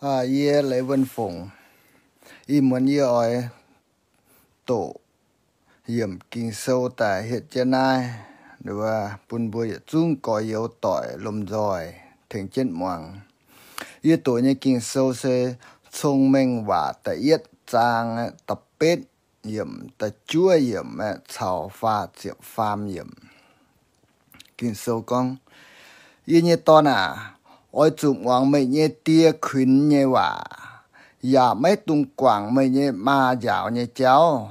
Yie Leiz Wuonh Fongc, ih muonz yie oix doqc yiemc Ging-Sou daaih hietv jienv naaiv, bun mbuo yietc zungv gorx-youz doic lomh nzoih tengx jienv muangx. Yie doqc nyei Ging-Sou se Cong-Mengh Waac da'yietv zaang da'betv yiemc, da'juov yiemc caux faah ziepc faam yiemc. Ging-Sou gorngv, Yie nyei dorn aac, oix zuqc muangx meih nyei die kuinx nyei waac, yaac maiv dungx guangc meih nyei maa njaaux nyei jauv.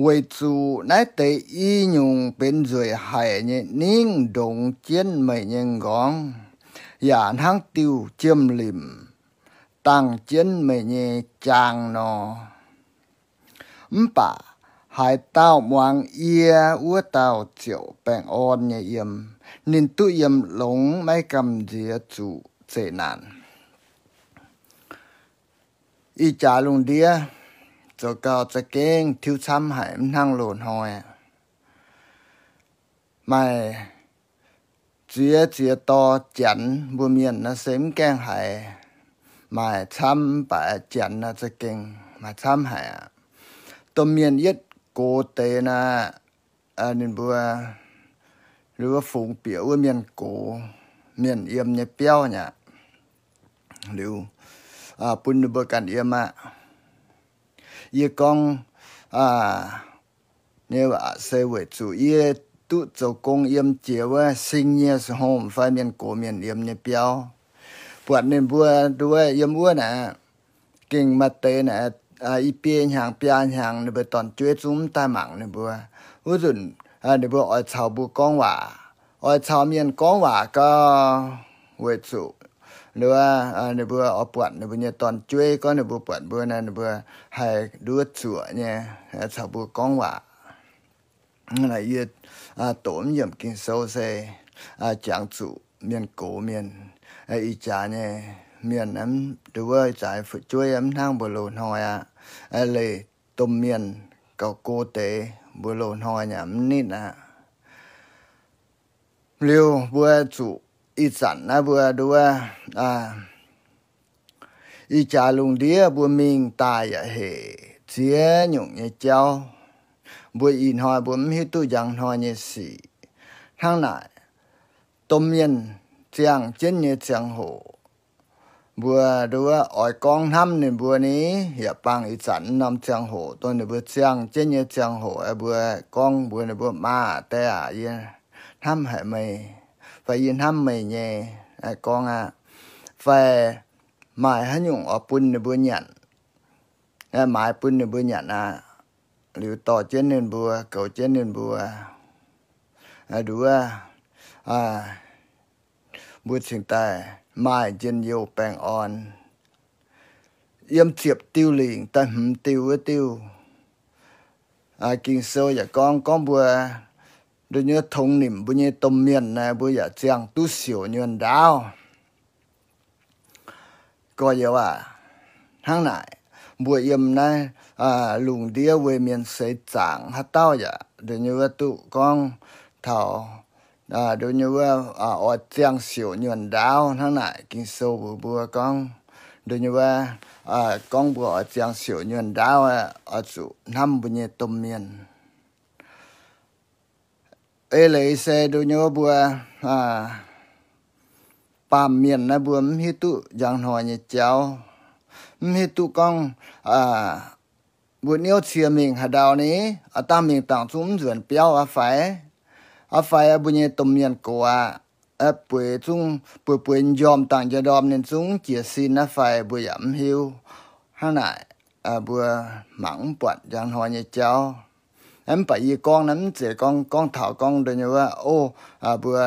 Weic zuqc naaiv deix i nyungc benx nzueic haic nyei ningv ndongx jienv meih nyei nqorngv, yaac hnangv diuh jiem-limc dangh jienv meih nyei jaang nor. Mv baac haaix dauh muangx yie, wuov dauh ziouc baengh orn nyei yiem. Ninh duqv yiem longx, maiv gamh nziex zuqc zeqc naanc. Ih jaax lungh ndiev zoux gau za'gengh tiuv camv haic, mv hnangv loz-hnoi. Maaih ziex ziex dorh Janx mbuo mienh nor se mv gaengh haiz maaih camv, mv baac Janx nor za'gengh maaih camv haic aqv. Domh mienh yietv gox deix naaic, ninh mbuo, ninh mbuo fungx bieqc wuov mienh gox, mienh yiem nyei biauv nyei aqv. Liuz, bun ninh mbuo ganh yiem aqv. Yie gorngv nyei waac se weic zuqc yie duqv zoux gong yiem jiex wuov sing nyei se hom fai mienh gox mienh yiem nyei biauv, buatc ninh mbuo nduov yiem wuov naaic, gengh maaih deix naaic, i biei hnyangx biaa hnyangx ninh mbuo dorn-jueiv zungv mv daaih mangc ninh mbuo. Wuov nzunc ninh mbuo oix caux mbuo gorngv waac, oix caux mienh gorngv waac gau, weic zuqc nduov, ninh mbuo oix buatc ninh mbuo nyei dorn-jueiv, gorngv ninh mbuo buatc mbuo naaic, ninh mbuo haih nduov zuoqc nyei caux mbuo gorngv waac. Yie doqc mv yiemc Ging-Sou se jangx zuqc mienh gox mienh. Ih jaax nyei mienh nduov, ih jaax fu'jueiv mv hnangv mbuo loz-hnoi aqv. Leih domh mienh gauh go deix, mbuo loz-hnoi nyei mv nitv aqv. Liuz mbuo zuqc ih zanc naaiv mbuo nduov, ih jaax lungh ndiev mbuo mingh daaih yaac hec ziex nyungc nyei jauv. Mbuo ih hnoi mbuo mv hiuv duqv njang hnoi nyei sic. Hnangv naaic, domh mienh ziangh jienv nyei ziangh hoc, mbuo nduov oix gorngv hnamv ninh mbuo ni, yaac bangc ih zanc norm ziangh hoc dongh ninh mbuo ziangh jienv nyei ziangh hoc, mbuo gorngv mbuox ninh mbuo, Maa deix aac, yie hnamv haic meih, fai yie hnamv meih nyei, gorngv aqv. Fai maaih haaix nyungc oix bun ninh mbuo nyanc, maaiz bun ninh mbuo nyanc aqv. Liuz dorh jienv ninh mbuo, goux jienv ninh mbuo, nduov, mbuo cingx daaih maaih njien-youh baengh orn. Yiem ziepc diuh lingc da'hmz diuh wuov diuh, Ging-Sou yaac gorngv, gorngv mbuo nduov nyuoz tongx nimc mbuo nyei domh mienh naaic, mbuo yaac ziangh duqv siouc nyuonh ndaauv. Gorx-youz aac, hnangv naaic, mbuo yiem naaiv lungh ndiev weic mienh seix zaangc haaix dauh yaac nduov nyuoz duqv gorngv taux nduov nyuoz oix ziangh siouc nyuonh ndaauv. Hnangv naaic Ging-Sou mbuox mbuo gorngv, nduov nyuoz gorngv mbuo oix ziangh siouc nyuonh ndaauv, oix zuqc hnamv mbuo nyei domh mienh. Eix leiz se nduov nyuoz mbuo baamh mienh naaiv mbuo mv hiuv duqv njang hnoi nyei jauv, mv hiuv duqv gorngv mbuo niouv cie mingh haaix ndau ni, aa dangh mingh dangc zungv mv nzuonx biauv aqv fai? Aa fai mbuo nyei domh mienh gox aqv, bueix zungv bueix bueix njormh dangh njormh ninh zungv mv jiez sin aqv fai? Mbuo yaac mv hiuv. Hnangv naaic, mbuo mangc mv buatc njang hnoi nyei jauv. Mv baac yie gorngv naaiv mv zeiz gorngv, gorngv taux gorngv nduov nyuoz, o, mbuo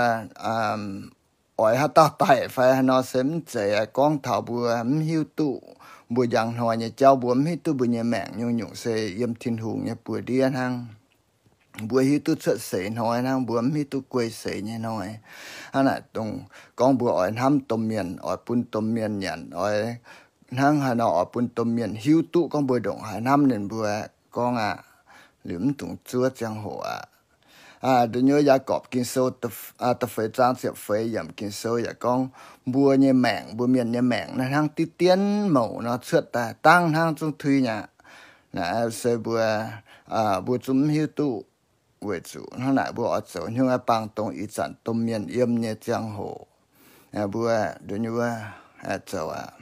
oix haaix dauh daic fai haaix nor se mv zeiz. Gorngv taux mbuo mv hiuv duqv mbuo njang hnoi nyei jauv, mbuo mv hiuv duqv mbuo nyei maengc nyungc-nyungc se yiem Tin-Hungh nyei buoz-ndiev hnangv. Mbuo hiuv duqv cuotv seix hnoi hnangv, mbuo mv hiuv duqv guei seix nyei hnoi. Hnangv naaic dongh gorngv mbuo oix hnamv domh mienh, oix bun domh mienh nyanc, oix hnangv haaix nor oix bun domh mienh hiuv duqv gorngv mbuo ndongc haaix hnamv ninh mbuo. Gorngv aqv, liuz mv dungx zuov ziangh hoc aqv. Nduqc nyuoz Yaagorpc Ging-Sou da'feix zaang ziepc feix yiemc Ging-Sou yaac gorngv mbuo nyei maengc, mbuo mienh nyei maengc naaiv hnangv diqv dien mouc nor cuotv daaih dangv hnangv zungv tui nyei aqv. Naaiv se mbuo, mbuo zungv mv hiuv duqv. Weic zuqc hnangv naaic mbuo oix zoux haaix nyungc aeqv, bangc dongh ih zanc domh mienh yiem nyei ziangh hoc, mbuo nduqc nyuoz zoux aqv.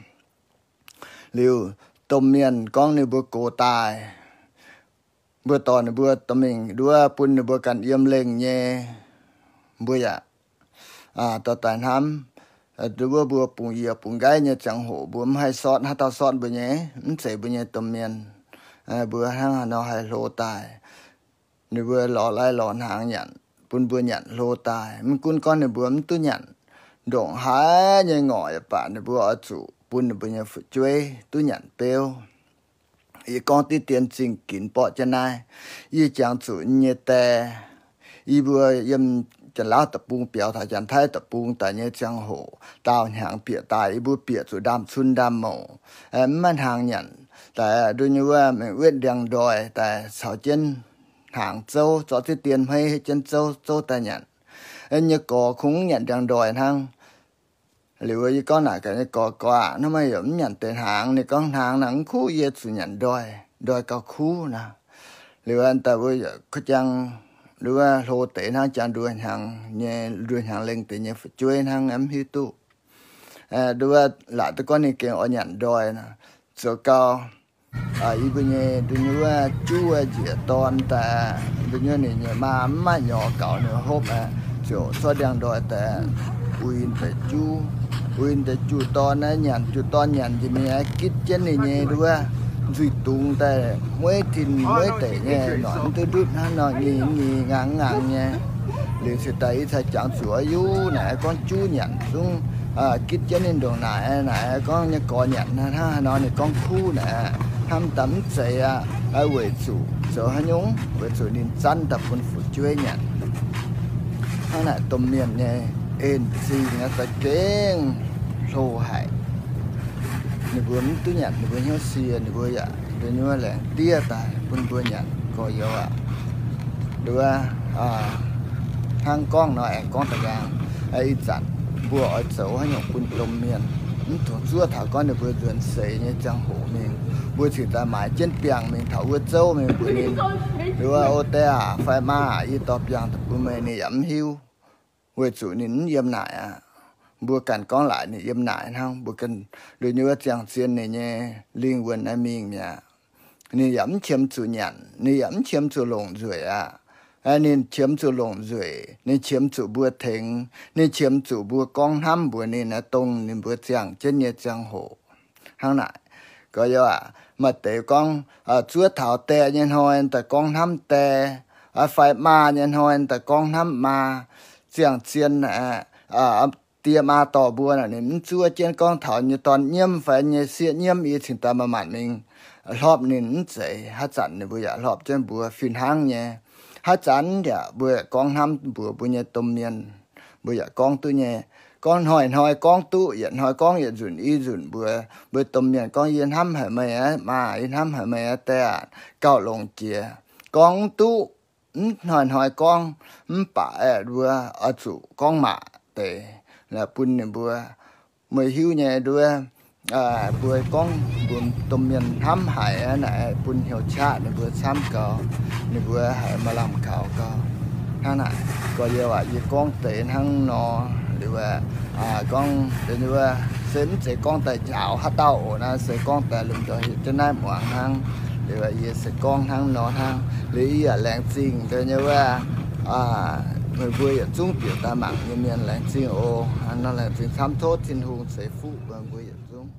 Liuz domh mienh gorngv ninh mbuo gox daaih, mbuo dorh ninh mbuo dorh mingh nduov bun ninh mbuo ganh yiem lengh nyei, mbuo yaac dorh daaih hnamv. Nduov mbuo bungx-yiec bungx-nqaiv nyei ziangh hoc mbuo mv haih sortv haaix dauh sortv mbuo nyei, mv zeiz mbuo nyei domh mienh. Mbuo hnangv haaix nor haih hlo daaih? Ninh mbuo lorz lai lorz hnaangx nyanc bun mbuo nyanc hlo daaih. Mv gunv gorngv ninh mbuo mv duqv nyanc ndongc haaix nyei ngorc yaac baac ninh mbuo oix zuqc bun ninh mbuo nyei fu'jueiv duqv nyanc beuv. Yie gorngv diqv dien zingh ginx borqv jienv naaiv. Yie jangx zuqc nyei die, yie mbuo yiem Janx-Laauv deic-bung biaux taux Janx-Taiv deic-bung daaih nyei ziangh hoc, daauh hnyangx bieqc daaih, yie mbuo bieqc zuqc ndaamv-cun ndaamv-mouc, mv maaih hnaangx nyanc. Daaih nduov nyei wuov mingh wetv ndiangx-ndoih daaih caux jienv hnaangx zouv, zorqv diqv dien hmeiv jienv zouv, zouv daaih nyanc. Nyei gorx kungx nyanc ndiangx-ndoih hnangv. Liuz yie gorngv naaic gaax nyei gorx, Gorx aah, hnangv meih yaac mv nyanc deix hnaangx? Ninh gorngv, Hnaangx naaic mv kuv, yie zuqc nyanc ndoih, ndoih gauh kuv naaic. Liuz daaih mbuo yaac kuv jang nduov hlo deix hnangv, jang nduov hnyangx nyei, nduov hnyangx lengh deix nyei fu'jueiv hnangv, mv hiuv duqv. Nduov laaic duqv gorngv ninh gengh oix nyanc ndoih nor, zoux gau. Yie mbuo nyei nduov nyei wuov juv njiec dorn daaih, nduov nyei wuov ninh nyei maa mv maaih nyorx gaux ninh hopv aqv, ziouc zorqv ndiangx-ndoih daaih uix deix juv, uix deix juv dorn naaiv nyanc, juv dorn nyanc njiec mingh aqv, gitv jienv ninh nyei nduov nzuih dungz daaih mueiv tin mueiv deic nyei, noic mv duqv ndutv hnangv nor, nyei nyei nganx nganx nyei. Liuz cingx daaih yie cingx jangx zuqc yuv naaic gorngv juv nyanc zungv gitv jienv ninh ndongc naaic. Naaic gorngv nyei gorx nyanc hnangv haaix nor ninh gorngv kuv naaic, hnamv daaih mv zeiz aqv. Weic zuqc zoux haaix nyungc? Weic zuqc ninh zanv daaih bun fu'jueiv nyanc. Hnangv naaic domh mienh nyei en-zingh za'gengh hlo haic. Ninh mbuo mv duqv nyanc ninh mbuo hnyouv sie, ninh mbuo yaac nduov nyei wuov laengz diev daaih bun mbuo nyanc, gorx-youz aah. Nduov hnangv gorngv nor aengx gorngv da'nqaang, ih zanc mbuo oix zoux haaix nyungc bun domh mienh, mv dungx zuov taux gorngv ninh mbuo nzuonx seix nyei ziangh hoc mingh, mbuo cingx daaih maaiz jienv biangh mingh taux wuov zouv mingh mbuox ninh, nduov, O die aac, fai maa aac, yie dorh biangh daaih bun meih. Ninh yaac mv hiuv, weic zuqc ninh mv yiem naaic aqv. Mbuo ganh gorngv laaic ninh yiem naaic hnangv, mbuo ganh nduov nyei wuov ziangh zien ninh nyei lingh wuonh naaiv mingh mi'aqv. Ninh yaac mv qiemx zuqc nyanc, ninh yaac mv qiemx zuqc longc nzueic aqv. Ninh qiemx zuqc longc nzueic, ninh qiemx zuqc mbuo tengx, ninh qiemx zuqc mbuo gorngv hnamv mbuox ninh naaiv dongh ninh mbuo ziangh jienv nyei ziangh hoc. Hnangv naaic, gorx-youz aac, maaih deix gorngv zuov taux die nyei hnoi daaih gorngv hnamv die, fai maa nyei hnoi daaih gorngv hnamv maa. Ziangh zien aqv, die maa dorh mbuo naaic ninh mv zuov jienv gorngv taux nyei dorn nyiemv fai nyei sieqv nyiemv yie cingx daaih manc-manc mingh hlorpv ninh mv zeiz. Haaix zanc ninh mbuo yaac hlorpv jienv mbuo fih hnangv nyei. Haaix zanc yaac mbuo gorngv hnamv mbuox mbuo nyei domh mienh, mbuo yaac gorngv duqv nyei. Gorngv hnoi-hnoi gorngv duqv, yietc hnoi gorngv yietc nzunc i nzunc mbuox mbuo domh mienh gorngv, Yie hnamv haic meih aqv, maa, yie hnamv haic meih aqv, die aac. Gauh longx jiex gorngv duqv, mv hnoi-hnoi gorngv, mv baac aeqv, mbuo oix zuqc gorngv maac deix bun ninh mbuo mueiz hiuv nyei nduov. Mbuo gorngv mbuox domh mienh hnamv haic aqv naaic, bun hnyouv qaqv ninh mbuo camv gau, ninh mbuo haiz maaih lamh kaux gau. Hnangv naaic, gorx-youz aac, yie gorngv deix hnangv nor liuz, gorngv deix wuov se mv zeiz gorngv daaih njaaux haaix dauh oc. Naaiv se gorngv daaih lomh nzoih hietc jienv naaiv muangx hnangv. Liuz yie se gorngv hnangv nor hnangv. Liuz yie yaac laengz zingh deix nyei wuov, meih mbuo yietc zungv bieqc daaih mangc nyei mienh, laengz zingh oc. Nor laengz zingh camv, tov Tin-Hungh ceix fuqv mbuo yietc zungv.